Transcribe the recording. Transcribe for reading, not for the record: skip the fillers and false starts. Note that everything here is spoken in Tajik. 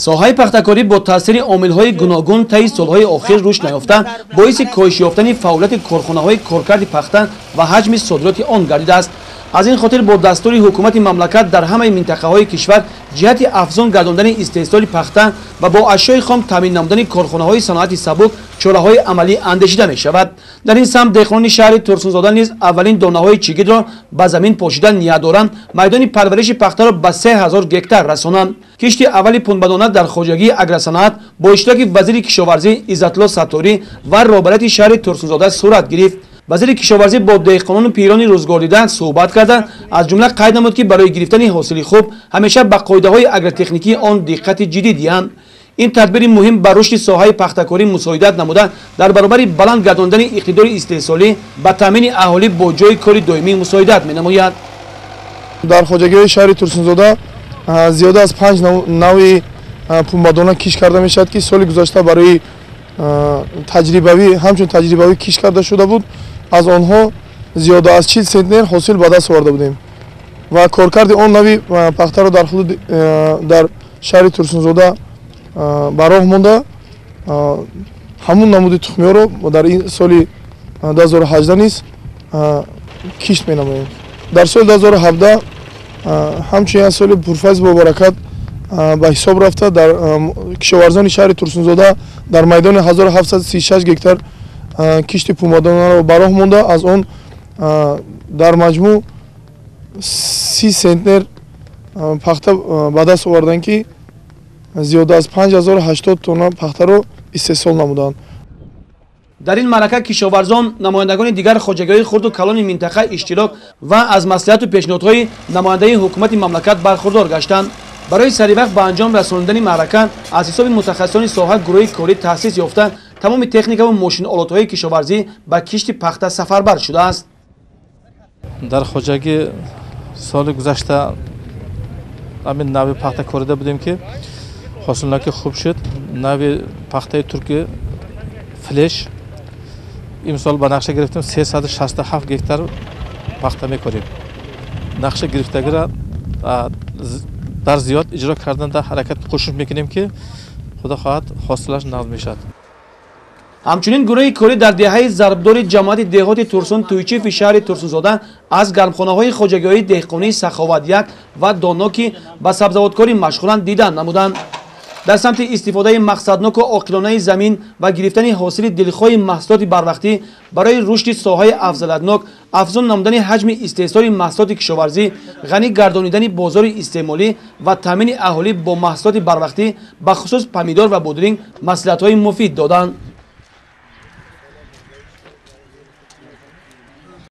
Соҳаи пахтакорӣ бо таъсири омилҳои гуногун таи солҳои охир рушд наёфта, боиси коҳиш ёфтани фаъолияти корхонаҳои коркарди пахта ва ҳаҷми содироти он гардидааст. Аз ин хотир бо дастури ҳукумати мамлакат дар ҳамаи минтақаҳои кишвар ҷиҳати афзун гардондани истеҳсоли пахта ва бо ашёи хом таъмин намудани корхонаҳои саноати сабук чораҳои амалӣ андешида мешавад. Дар ин самт деҳқонони шаҳри Турсунзода низ аввалин донаҳои чигитро ба замин пошида ният доранд майдони парвариши пахтаро ба 3000 гектар расонанд. Кишти аввали пунбадона дар хоҷагии агросаноат бо иштироки вазири кишоварзӣ Иззатулло Сатторӣ ва роҳбарияти шаҳри Турсунзода сурат гирифт. Вазири кишоварзӣ бо деҳқонону пирони рӯзгордида суҳбат карда, аз ҷумла қайд намуд, ки барои гирифтани ҳосили хуб ҳамеша ба қоидаҳои агротехникии он диққати ҷиддӣ диҳанд. Ин тадбири муҳим ба рушди соҳаи пахтакорӣ мусоидат намуда, дар баробари баланд гардондани иқтидори истеҳсолӣ ба таъмини аҳолӣ бо ҷойи кори доимӣ мусоидат менамояд. Дар хоҷагиҳои шаҳри Турсунзода зиёда аз 5 навъи пунбадона кишт карда мешавад, ки соли гузашта барои таҷрибавӣ ҳамчун таҷрибавӣ кишт карда шуда буд. Аз онҳо зиёда аз 40 центнер ҳосил ба даст оварда будем ва коркарди он нави пахтаро дар ҳудуд дар шаҳри Турсунзода ба роҳ монда, ҳамун намуди тухмиҳоро дар ин соли 2018 низ кишт менамоем. Дар соли 2017 ҳамчун як соли пурфайз бо баракат ба ҳисоб рафта, дар кишоварзони шаҳри Турсунзода дар майдони 1736 гектар кишти пунбадонаро ба роҳ монда, аз он дар маҷмӯъ 30 центнер пахта ба даст оварданд, ки зиёда аз 5080 тонна пахтаро истеҳсол намуданд. Дар ин маърака кишоварзон, намояндагони дигар хоҷагиҳои хурду калони минтақа иштирок ва аз маслиҳату пешниҳодҳои намояндаи ҳукумати мамлакат бархурдор гаштанд. Барои саривақт ба анҷом расонидани маърака аз ҳисоби мутахассисони соҳа гурӯҳи корӣ таъсис ёфта, тамоми техникаву мошинолотҳои кишоварзӣ ба кишти пахта сафарбар шудааст. Дар хоҷагӣ соли гузашта ҳамин нави пахта корида будем, ки ҳосилнокӣ хуб шуд. Нави пахтаи турки флеш имсол ба нақша гирифтем, 367 гектар пахта мекорем. Нақша гирифтагиро дар зиёд иҷро кардан дар ҳаракат кӯшиш мекунем, ки худо хоҳад ҳосилаш нағз мешавад. Ҳамчунин гурӯҳи корӣ дар деҳаи Зарбдори ҷамоати деҳоти Турсун Туйчифи шаҳри Турсунзода аз гармхонаҳои хоҷагиҳои деҳқонии Саховат 1 ва Доно, ки ба сабзавоткорӣ машғуланд, дидан намуданд. Дар самти истифодаи мақсадноку оқилонаи замин ва гирифтани ҳосили дилхоҳи маҳсулоти барвақтӣ барои рушди соҳаи афзалиятнок, афзун намудани ҳаҷми истеҳсоли маҳсулоти кишоварзӣ, ғанӣ гардонидани бозори истеъмолӣ ва таъмини аҳолӣ бо маҳсулоти барвақтӣ, бахусус помидор ва бодринг, маслиҳатҳои муфид доданд.